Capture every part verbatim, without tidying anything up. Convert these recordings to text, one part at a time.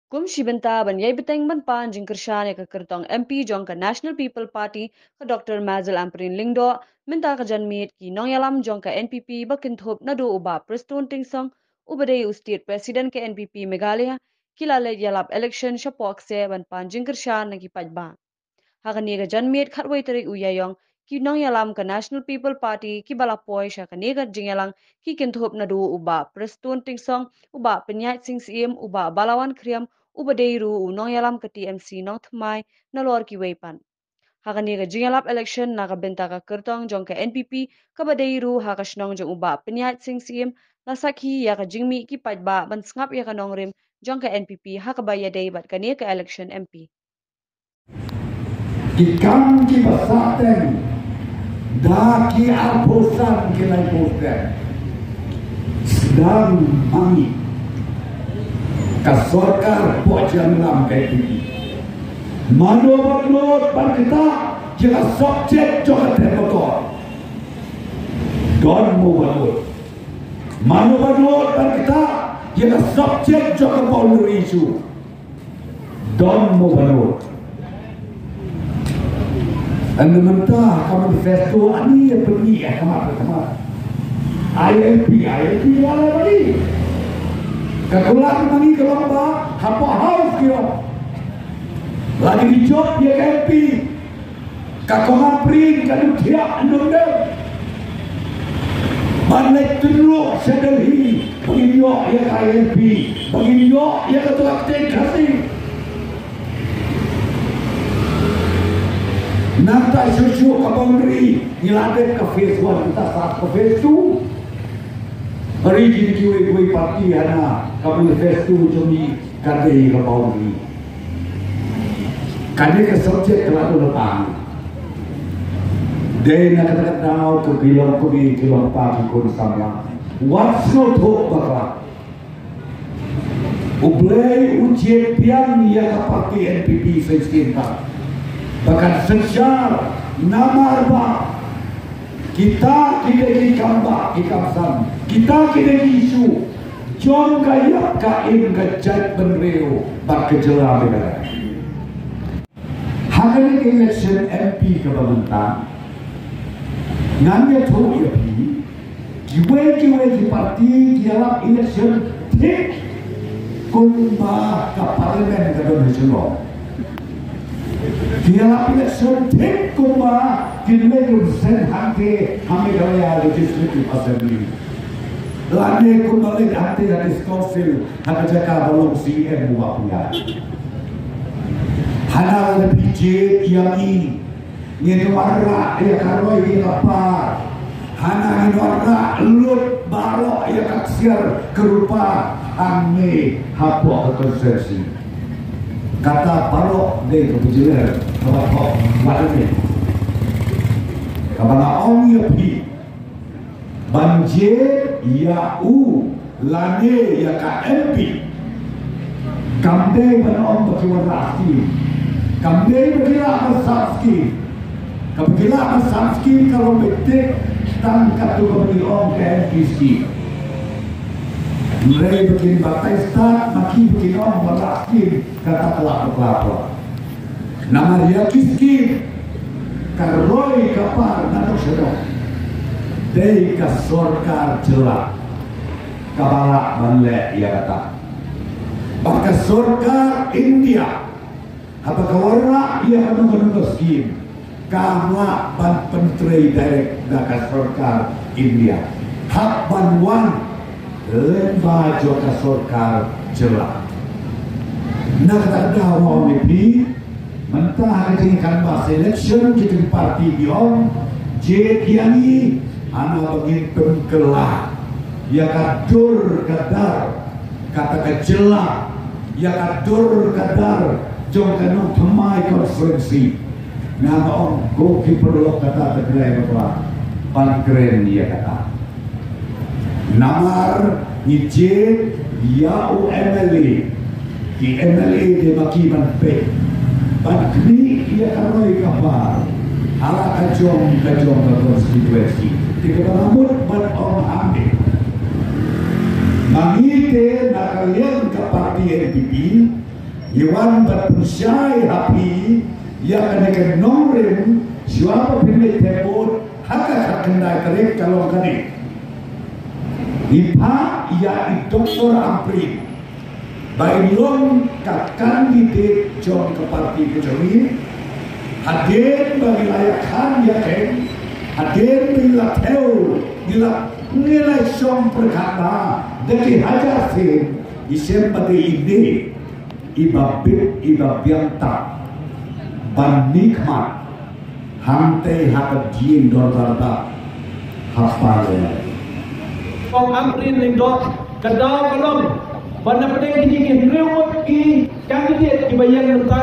Kum shi bynta ban ïai bteng ban pan jingkyrshan ïa ka kyrtong M P jong ka National People Party, ka Doctor Mazel Ampareen Lyngdoh, mynta ka janmiet ki nongïalam jong ka N P P ba kynthup naduh u Bah Prestone Tynsong, uba dei u State President ka N P P Meghalaya, ki la leit ïalap election shapoh kseh ban pan jingkyrshan na ki paidbah. Ha kane ka janmiet khatwei tarik u Ïaïong, ki nongïalam ka National People Party kiba la poi sha kane ka jingïalang ki kynthup naduh u Bah Prestone Tynsong, u Bah Pynïaid Sing Syiem, u Bah Balawan Khriam, uba dei ruh u nongïalam ka T M C Nongthymmai, nalor kiwei pat. Ha kane ka jingïalap election na ka bynta ka kyrtong jong ka N P P kaba dei ruh ha ka shnong jong u Bah Pynïaid Sing Syiem, la sakhi ïa ka jingmih ki paidbah ban sngap ïa ka nongrim jong ka N P P ha kaba ïadei bad kane ka election M P. Ki kam kiba sah teng da ki arphew san ki laiphew snem, sdang ma ngi ka sorkar poh jingïalam ka N P P. Mano ba nud ban ktah ïa ka subject jong ka Thep Motor? Don mo ba nud? Mano ba nud ban ktah ïa ka subject jong ka boundary issue? Don mo ba nud? Hynrei mynta ka manifesto ani ïa pynmih ïa ka mat ka mat. I L P, I L P la leh bali. Ka kular ma ngi ka long ba hapoh House ki ong la ki jop ïa ka M P. Ka Kong Ampareen ka dang thiah nongdem ban leit tynruh sha Delhi ba ngin ïoh ïa ka I L P, ba ngin ïoh ïa ka to ka ktien Khasi. Nangta shuh shuh ka boundary ngi la dep ka phase one, nangta sa ka phase two. Hynrei jong kiwei kiwei party hana ka manifesto jong ngi ka dei ka boundary. Ka dei ka subject ka la dei la tang. Dei na kata ka daw ka ki longkmie ki longpa ki khun samla wat sngewthuh bakla. U Blei u jied biang ïa ka party N P P sa shisien pat ba kan synshar namar ba kita ki dei ki kam bah ki kam san, kita ki dei ki issue jong ka ïap ka im ka jaitbynriew bad ka jylla Meghalaya. Ha kane ka election M P kaba mynta ngan ïathuh ïa phi, kiwei kiwei ki party ki ïalap election thik kumba ka parliament ka don ha Shillong. Ki ïalap election thik kumba ki leit represent hangtei ha Meghalaya Legislative Assembly. Lane kumba leit hangtei ha District Council ha ka jaka ba long C M u Bah Pynïaid. Hana la phi jied ïa ngi, ngin wanrah ïa ka roi ïa ka par. Hana ngin wanrah lut baroh ïa ka ksiar ka rupa hangne hapoh ka constituency. Kata baroh dei ka bajler kaba thok wat ne. Kaba nga ong ïa phi ban jied ïa u lane ïa ka M P. Kam dei ban ong ba ki wanrah skim. Kam dei ba ki lah ban sah skim. Kaba ki lah ban sah skim ka long beit tang katto kaba ki ong ka M P skim. Hynrei ba kin batai stad ma ki ba ki ong wanrah skim kata ka lah bakla. Namar ïa ki skim ka roi ka par naduh shaduh dei ka sorkar jylla kaba lah ban leh ïa kata. Bad ka sorkar India haba ka wanrah ïa kano kano ka skim kam lah ban pyntrei direct da ka sorkar India. Hap ban wan lyngba jong ka sorkar jylla. Na kata ka daw nga ong ïa phi, mynta ha ka jingkynmaw election kita ki party ki ong jied ïa ngi hana ba ngin pynkylla ïa ka dur ka dar kata ka jylla, ïa ka dur ka dar jong ka Nongthymmai constituency. Nga ong ko ki paralok kata ka dei ba ban kren ïa kata. Namar ngi jied ïa u M L A, ki M L A dei ma ki ban peit ban khmih ïa ka roi ka par ha la ka jong ka jong ka constituency. Te kaba nga mut ban ong hangne, ma ngi te na ka liang ka party N P P Ngi wan ban pynshai ha phi ïa kane ka nongrim shuwa ba phin leit thep vote ha ka khatkhyndai tarik ka long kane. Ngi phah ïa i Doktor Ampareen ba in long ka candidate jong ka party ka jong ngi. Hadien ba ngi la ïakhan ïakhein, hadien ba ngi la thew, ngi la, ngi la shong pyrkhat bha da ki hajar sien, ngi shem ba dei ine iba bit iba biang tam ban mihkhmat hangtei ha ka jingdorbar ba ha Parliament. Kong Ampareen Lyngdoh, ka daw ka long ba na pdeng kine ki hynriew ngut ki candidate kiba ïeng mynta,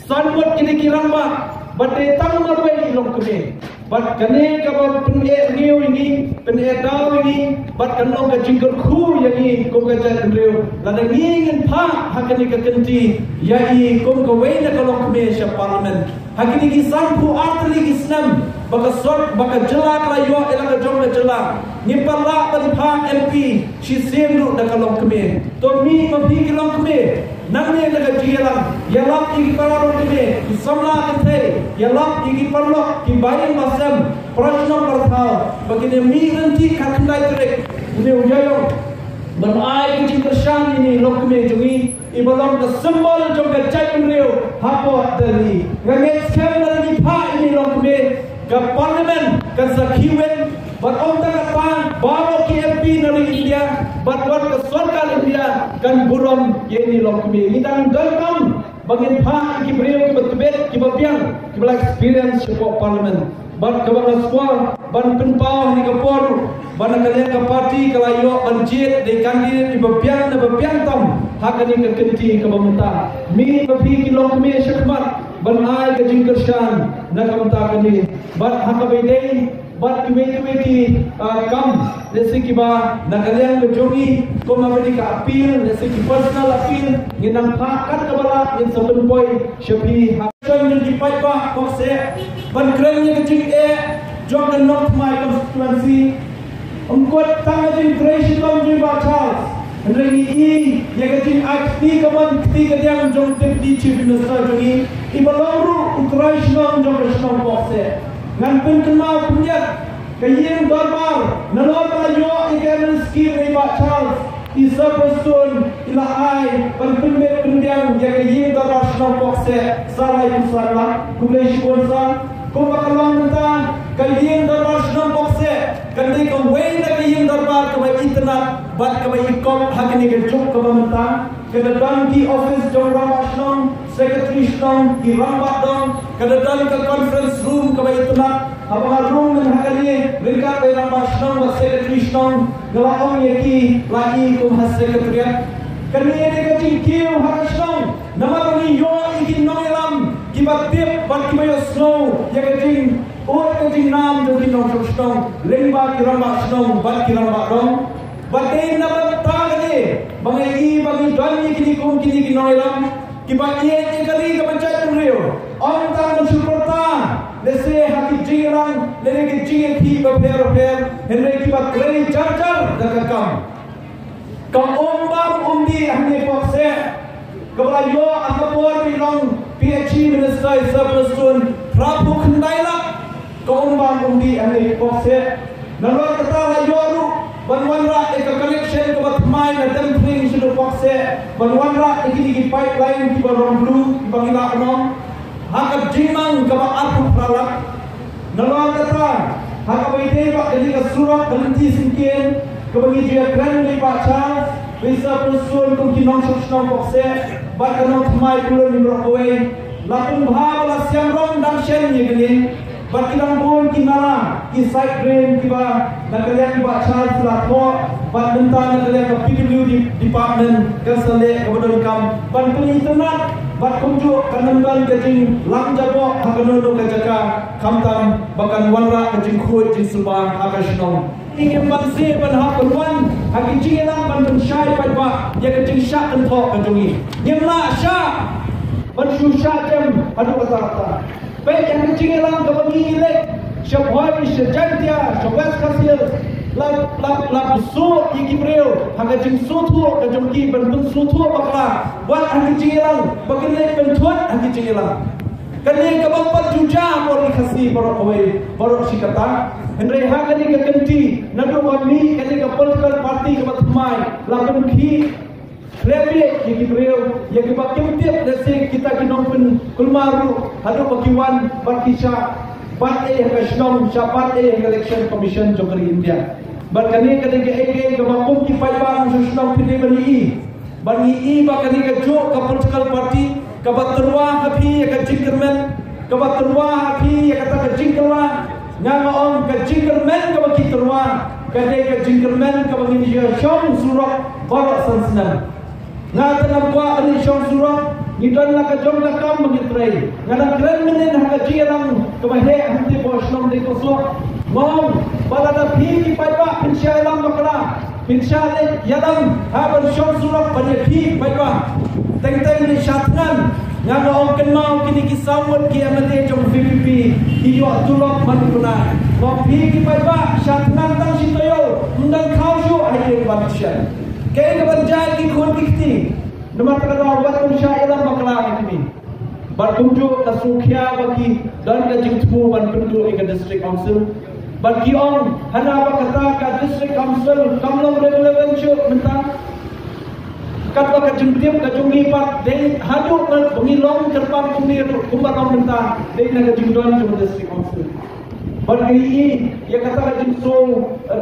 san ngut kine ki rangbah, ba dei tang marwei i longkmie. Bad kane kaba pyneh rngiew ïa ngi, pyneh daw ïa ngi, bad kan long ka jingkyrkhu ïa ngi kum ka jaitbynriew lada ngi ngin phah ha kane ka kynti ïa i kum kawei na ka longkmie sha Parliament. Ha kine ki sanphew ar tylli ki snem ba ka sor, ba ka jylla ka la ïoh ïa la ka jong ka jylla, ngim pat lah ban phah M P shisien ruh da ka longkmie. To mih ma phi ki longkmie, nangne na ka jingïalang, ïalap ïa ki para longkmie, ki samla kynthei, ïalap ïa ki paralok, ki baïing basem, para shnong para thaw, ba kin ïa mih ryntih khatkhyndai tarik une u ïaïong ban ai ka jingkyrshan ïa ine i longkmie jong ngi iba long ka symbol jong ka jaitbynriew hapoh Delhi. Nga ngeit skhem lada ngi phah ïa ine i longkmie, ka Parliament kan sa khih win, bad ym tang katta, baroh ki M P na ri India bad wat ka sorkar India kan burom ïa ine i longkmie. Ngi dang donkam ba ngin phah ïa ki briew kiba tbit, kiba biang, kiba la experience shapoh Parliament. Bad kaba nga sngewbha ban pynpaw ha kane ka por ba na ka liang ka party ka la ïoh ban jied da i candidate iba biang na ba biang tam ha kane ka kynti kaba mynta. Mih ma phi ki longkmie shakhmat ban ai ka jingkyrshan na ka bynta kane. Bad ha kaba ïadei bad kiwei kiwei ki, ah, kam, lehse kiba na ka liang ka jong ngi, kum ma kane ka appeal, lehse ki personal appeal, ngin nang phah kat kaba lah, ngin sa pynpoi sha phi ha. Jan jong ki paidbah Poksheh ban kren ïa ka jingeh jong ka Nongthymmai constituency. Ym kut tang ka jingtrei shitom jong i Bah Charles, hynrei ngi i ïa ka jingaiti ka mon kti ka diang jong u Deputy Chief Minister jong ngi, iba long ruh u trai shnong jong ka shnong Poksheh. Ngan pynkynmaw khyndiat, ka ïing dorbar, nalor ba la ïoh ïa ka M L A scheme na i Bah Charles, i Sir Prestone i la ai ban pynbit pynbiang ïa ka ïing dorbar shnong Poksheh sa laiphew san lak. Khublei shibun Sir. Kumba ka long mynta, ka ïing dorbar shnong Poksheh kan dei kawei na ka ïing dorbar kaba itynnad bad kaba ikop ha kane ka juk kaba mynta. Ka da don ki office jong rangbah shnong, secretary shnong, ki rangbah dong, ka da don ka conference room kaba itynnad. Haba nga rung mynta ha kane ryngkat bad i rangbah shnong bad secretary shnong, nga la ong ïa ki la i kum ha secretariat. Kane ka dei ka jingkiew ha ka shnong namar ba ngi ïoh ïa ki nongïalam kiba tip bad kiba ïohsngew ïa ka jing, oh, ka jingnam jong ki nongshong shnong lyngba ki rangbah shnong bad ki rangbah dong. Bad dei na ka bynta kane ba ngi i ba ngi don ïa kine kum kine ki nongïalam kiba ïeit ïa ka ri kaba jaitbynriew. Ym tang ban shu pyrta lehse ha ki jingïalang lane ki jingïakhih bapher bapher, hynrei kiba trei jar jar da ka kam. Ka um bam um dih hangne Poksheh, kaba la ïoh ha ka por ba i long P H E minister i Sir Prestone, phra phew khyndai lak. Ka um bam um dih hangne Poksheh. Nalor kata la ïoh ruh ban wanrah ïa ka connection kaba thymmai na Dempring sha Poksheh, ban wanrah ïa kine ki pipeline kiba rong blue kiba ngi lah ban ong ha ka jingmang kaba arphew phra lak. Nalor kata, ha kaba ïadei bad kane ka surok ka lynti syngkien kaba ngi ju ïakren bad i Bah Charles, bad i Sir Prestone kum ki nongshong shnong Poksheh bad ka nongthymmai Khunlung baroh kawei, la pynbha ba la siam rong dang shen ïa kane. Bad ki dang bun ki nala, ki side drain kiba na ka liang i Bah Charles la thoh, bad mynta na ka liang ka P W D department kan sa leh kaba donkam ban pynitynnad, bad kumjuh kan ym don ka jinglam jaboh ha kano kano ka jaka, khamtam ba kan wanrah ka jingkhuid jingsuba ha ka shnong. Ngi kim banse ban hap ban wan ha ki jingïalang ban pynshai paidbah ïa ka jingshah kynthoh ka jong ngi. Ngim lah shah ban shu shah jem haduh katta katta. Peit ïa ka jingïalang kaba ngi leit sha Bhoi, sha Jaintia, sha West Khasi Hills. La, la, la buh ïa ki briew ha ka jingsngewthuh ka jong ki ban pynsngewthuh bakla wat ha ki jingïalang ba kin leit pynthut ha ki jingïalang. Kane kaba pat ju ja bor ïa Khasi baroh kawei baroh shi katta. Hynrei ha kane ka kynti naduh ba mih kane ka political party kaba thymmai la pynkhih Khlem ïa ki briew ïa kiba kim tip lehse kita ki nongpynkulmar ruh haduh ba ki wan bad ki shah bat ei ha ka shnong, shah bat ei ha ka Election Commission jong ka ri India. Bad kane ka dei kaei kaei kaba kum ki paidbah nongshong shnong phi dei ban ïohi. Ban ïohi ba kane kajuh ka political party kaba tyrwa ha phi ïa ka jingkyrmen, kaba tyrwa ha phi ïa kata ka jingkylla. Nga nga ong ka jingkyrmen kaba ki tyrwa ka dei ka jingkyrmen kaba ngin ïa shong surok baroh san snem. Nga te ngam kwah ban ïa shong surok, ngi don la ka jong ka kam ba ngi trei. Nga dang kren mynnin ha ka jingïalang kaba heh hangtei ba shnong dei ko soh. Nga ong ba lada phi ki paidbah phin shah ïalam bakla, phin shah leit ïalam ha ban shong surok ban ïa phi paidbah. Teng teng dei shah thngan. Nga nga ong kynmaw kine ki saw ngut ki M L A jong VPP ki ïoh tulop man u bnai. Nga ong phi ki paidbah shah thngan tang shi taïew, ym dang khaw shuh ha ïing ban shen. Kaei kaban jia ki khun ki kti? Namar kata ka daw wat kum shah ïalam bakla ïa kine. Bad kumjuh ka sngewkhia ba ki don ka jingthmu ban pynduh ïa ka District Council. Bad ki ong hana ba kata ka District Council kam long relevant shuh mynta. Katba ka jingtip ka jong ngi pat dei haduh ba ngi long kyrpang kumne ruh kumba long mynta dei na ka jingdon jong ka District Council. Bad ngi ïohi ïa kata ka jingsngew,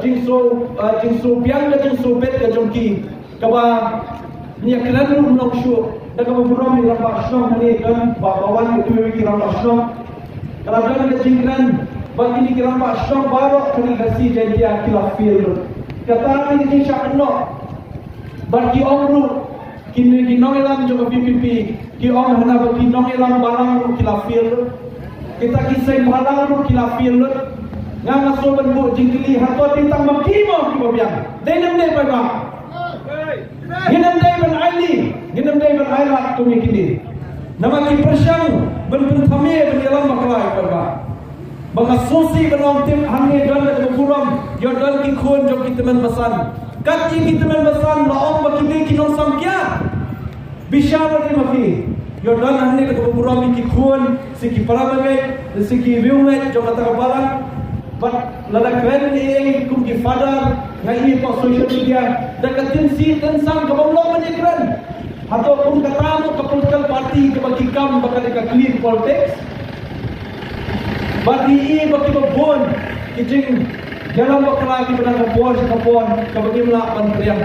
jingsngew, jingsngew biang ka jingsngew bet ka jong ki. Kaba ngi ïa kren ruh ym long shuh da kaba burom ïa ki rangbah shnong hangne don ba, ba wan ïa kiwei ki rangbah shnong. Ka la don ka jingkren ba kine ki rangbah shnong baroh kane ka Khasi Jaiñtia ki la fail. Kata ka dei ka jingshah kynnoh. Bad ki ong ruh kine ki nongïalam jong ka VPP ki ong hana ba ki nongïalam balang ruh ki la fail. Kita ki seng balang ruh ki la fail. Nga nga sngewbha ban buh jingkylli hato dei tang ma ki mo kiba biang? Dei ne ym dei paidbah? Ngin ym dei ban ailad, ngin ym dei ban ailad kum ïa kine. Namar ki pyrshang ban pynthame ban ïalam bakla ïa paidbah. Ba nga sngewsih ban ong tip hangne don ka burom, ïoh don ki khun jong ki tymmen basan. Kat ïa ki tymmen basan la ong ba ki dei ki nongsamkhia. Bishar ïa ki ma ki. Ïoh don hangne ka burom ïa ki khun, sa ki para bangeit, sa ki riewngeit jong kata ka balang. Bad lada kren ïa kum ki father, nga ïohi ha social media da ka tyngshaiñ tyngsang kaba ym long ban ïakren. Hato kum kata mo ka political party kaba ki kam ba ka dei ka clean politics? Bad ngi ïohi ba kiba bun ki jingïalam bakla kiba dang ka por sha ka por kaba ngim lah ban pdiang.